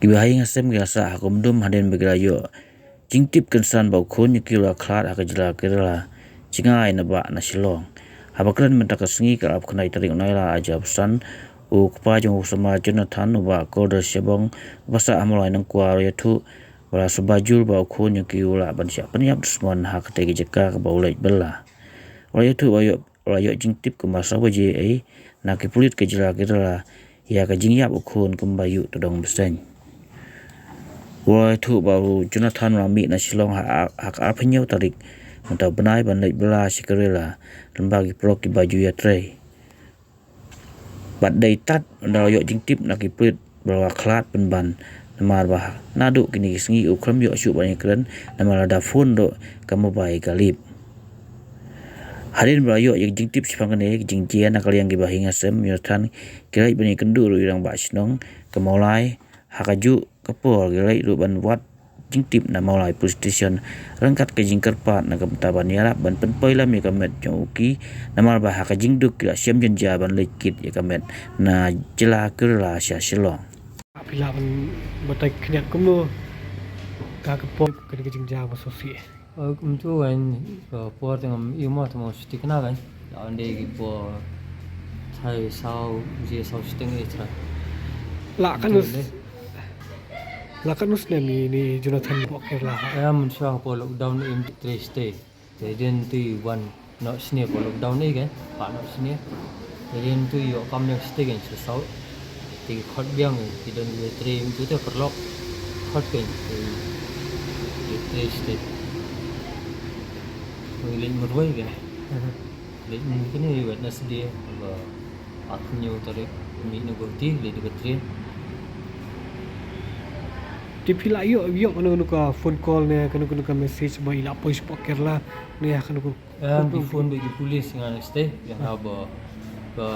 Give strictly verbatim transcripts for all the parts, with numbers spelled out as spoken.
Kiba ha ïing ha sem ki la sah ha kumdum hadien ba ki la ïoh jingtip kynsan ba u khun ïa ki u la khlad ha ka jylla Kerala, jngai na bah na Shillong. Haba kren mynta ka sngi ka arphew khyndai tarik u Nailar ar hajar arphew san, u kpa jong u samla Jonathan, u Bah Cordell Shabong, uba sah ha Mawlai Nongkwar, u la ïathuh ba la suba jur ba u khun ïa ki u lah ban shah pynïap dusmon ha katei ka jaka kaba u leit bylla. U la ïathuh ba ïoh, u la ïoh jingtip kumba saw baje ei na ki pulit ka jylla Kerala ïa ka jingïap u khun kumba ïuh tdong bseiñ. U la ïathuh ba u Jonathan u la mih na Shillong ha, ha ka arphew hynñiew tarik mynta u bnai ban leit bylla sha Kerala lyngba ki paralok kiba ju ïatrei. Bad dei tad ynda la ïoh jingtip na ki pulit ba la khlad pynban, namar ba naduh kine ki sngi u khlem ïoh shuh ban ïakren namar lada phone ruh ka mobile ka lip. Hadien ba la ïoh ïa ka jingtip shaphang kane ka jingjia na ka liang kiba ha ïing ha sem Jonathan, ki leit ban ïakynduh ruh ïa u rangbah shnong ka Mawlai ha kajuh ka por. Ki leit ruh ban wad jingtip na Mawlai Police Station ryngkat ka jingkyrpad na ka bynta ban ïarap ban pynpoi lem ïa ka met jong u ki, namar ba ha ka jingduk ki la shem jynjar ban leit kit ïa ka met na jylla Kerala sha Shillong. Phi lah ban batai khyndiat kumno ka, ka por kane ka jingjia ba sngewsih? Eh, kumto kan, ka por te ngam ïohi mo, te mo shu thikna kan. La wan dei ki por tharai saw baje, saw shiteng eh tharai. La katno, la katno snem ïa une u Jonathan hapoh Kerala? Eh, mynshuwa hapoh lockdown eh, ym trei shatei. Te hadien to wan noh snieh hapoh lockdown eh kan, phah noh snieh. Te hadien to ïoh kam ïa shatei kan, sha saw. Te ki khot biang, ki don kiba trei, ym tu te paralok. Khot kan, te ki trei shatei. Ngi leit marwei kan. Leit mynta kane Wednesday, ba arphew hynñiew tarik, mih na Guwahati, leit da ka train. Te phi la ïoh, ïoh kano kano ka phone call ne kano kano ka message ba i la poi shapoh Kerala ne ïa kano ka Em, ki phone bad ki police nga na shatei, ïa nga ba, ka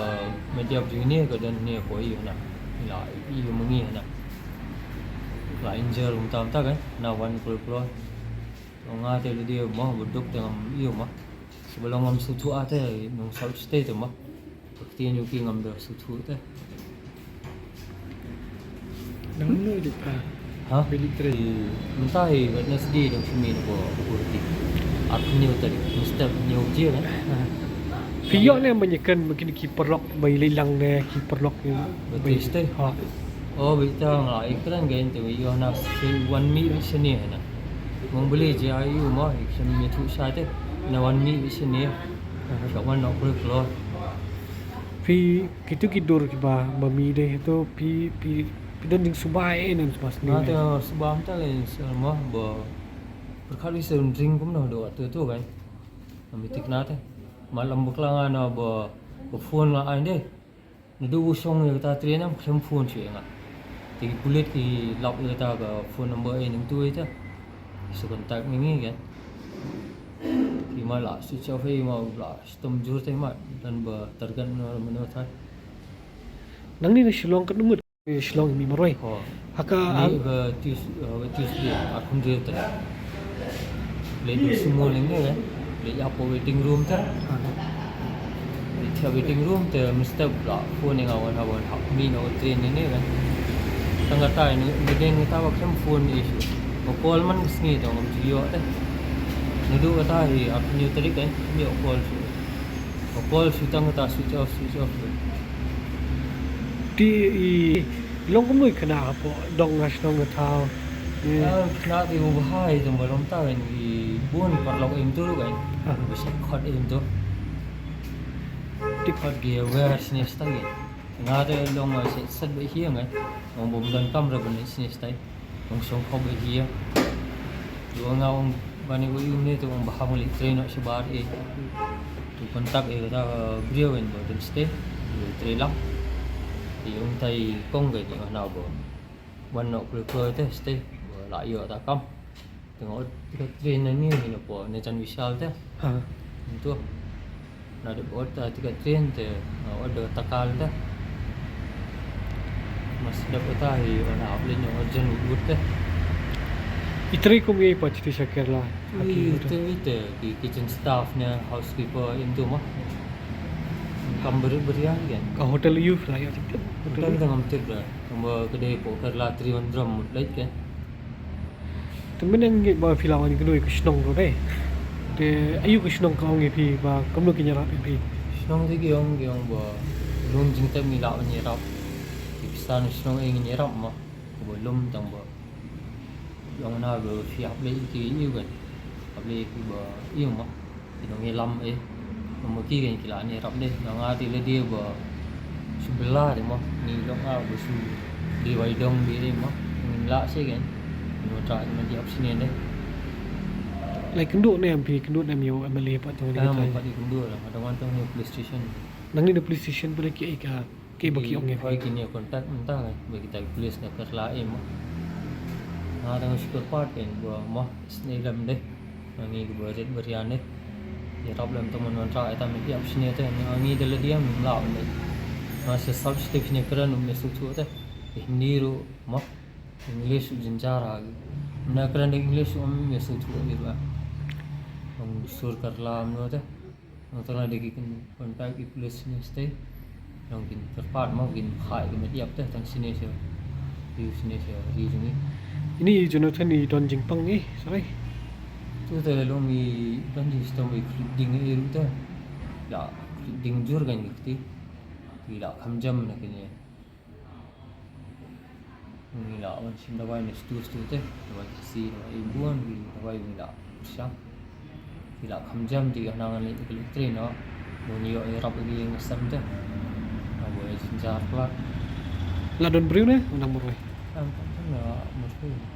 media ba jong ngi ka don ne ko ïa na. Ïa, ïa ma ngi na. La injure mynta mynta kan, na wan kloi kloi. To nga te lade ma ba duk te ngam ïa ma. Shuwa ba long ngam sngewthuh te nong saw shatei te ma. Ba ktien ïa ki ngam da sngewthuh te. Nang mynno i leit phah? Ha? Ba i leit trei? Mynta hi Wednesday dang shu mih na Guwahati. Arphew hynñiew tarik, mynstep hynñiew baje kan. Phi ïoh ne ban ïakren bad kine ki paralok ba i leit lang ne ki paralok ba i leit shatei? Ha. Oh, beit tang la ïakren kan te ba ïoh na shu wan mih beit shane na. Mong balei jia ïa u ma, i khlem ïathuh shai te. Na wan mih beit shane. Shu wan noh kloi kloi. Phi Kito ki dur kiba, ba mih de, to phi, phi, phi don jingsuba eh, ne suba sniew. Nga te suba mynta lei sha ma ba pyrkhat lei sha ring kumno do to to kan. Ngam thikna te. Malam bakla nga na ba, ba phone la ai de. Naduh u shong ïa kata train em khlem phone shuh ïa nga. Te ki pulit ki lap ïa kata ka phone number eh nangtu ïa ta. Sa contact ngi ngi kan. Ki ma la switch off ïa ma la Stom jur te ma, don ba target mano mano thai. Nangne na Shillong katno ngut? Shillong mih marwei. Ho. Ha ka, mih ba Tues-, eh, ba Tuesday, arphew hynriew tarik. Leit da sumo lyngngoh, eh. Leit hapoh waiting room te. Ah. Leit hapoh waiting room te, mynstep la phone ïa nga wan ha wan hap mih na ka train ne ne kan. Tang kata ne, mydeng kata ba khlem phone issue. Ba call man ka sngi te ngam ju ïoh te. Naduh kata hi arphew hynñiew tarik kan, ngam ïoh call shuh. Ba call shu tang kata switch off, switch off. Te i long kumno i khynnah hapoh dong ha shnong ka thaw? Ïa. Ah, khynnah te u bha i tang ba long ta kan i bun paralok im tu kan. Ah. Ba shu khot im tu. Te khot ki aware sne stai. Nga te long ma shu set ba hi ngai. Ong bym don kam ra ban sne stai. Ong shong khop ba hi. Ïa nga ong ba ne ko ïa ne to ong ba hap leit trei noh shabar eh. To contact eh kata, eh, briew en ba don shatei. Ïa trei lang. Ïa ong tai kong ka ïa nga na ba. Wan noh kloi kloi te shatei. Ba la ïoh ta kam. Te nga ot tiket train na ngi na po ne Jan Vishal te. Ha. Ong to. Na dep ot, ah, tiket train te, ah, ot da takal te. Mas dep ot hi, wan hap leit ïa urgent ward te. I trei kum ei pa chiti sha Kerala? Haki i trei te, ki kitchen staff ne housekeeper im tu ma. Kam beri beri ya kan. Ka hotel ïu phi la ïa tip? Hotel tang ngam tip da. Kam ba ka dei hapoh Kerala Trivandrum mut leit kan. Te mynne ngi ba phi la wan kano ïa ka shnong ko dei. Te aïu ka shnong ka ong ïa phi ba kumno ki ïarap ïa phi? Shnong te ki ong ki ong ba lum jingtep ngi lah ban ïarap. Ki pisa na shnong eh ngin ïarap mo. Ba lum tang ba. Ong na ba phi hap leit ki ïu kan. Hap leit ki ba ïu mo. Ki nongïalam eh. Namar ki kan ki la ne rap dei. Nga nga te la dei ba shu bylla dei mo. Ngi long nga ba shu dei wai dong dei eh mo. Ngi la seh kan. Ngi tra ngi dei option dei. Lai kynduh ne em phi kynduh ne em ïa u M L A pat tang ne em pat ïa kynduh la. Nga dang wan tang ne police station. Nangne na police station phi la ki ai ka Ki ba ki ong ïa phi. Hoi kine contact mynta kan ba kita police na Kerala eh mo. Nga dang shu kyrpad kan ba mo sne lem dei. Ngi ba rit berian dei. Ïarap lem tang mon wan tra ita mynta ïa sne te ngi da la diam mynta dei. Nga sa sub state ne kren um ne suk suk te. Hindi ruh mo. English jynjar ha. Na kren English um ne suk suk ïa ba. Ong sur Kerala mo te. Nang tang la dei ki kin contact ki police ne stay. Nang kin kyrpad mo kin khai ki met ïap te tang sini sio. Yu sini sio ri jung i. Ini Jonathan i don jingpang i, sarai. Tu te long i don jingstong i klik ding i ru te. La klik ding jur kan i kti. Ki la kham jam na kini. Ngi la wan shim dawai ne stu stu te, dawai Khasi, dawai India, ngi dawai ngi la pyrshang. Ngi la kham jam te nang ngi ka lutri no. Ngi ïoh ïarap ïa ngi ngi sem te. Nang bo ïa jynjar pla. La don briew ne, u nang marwei. Am kam na marwei.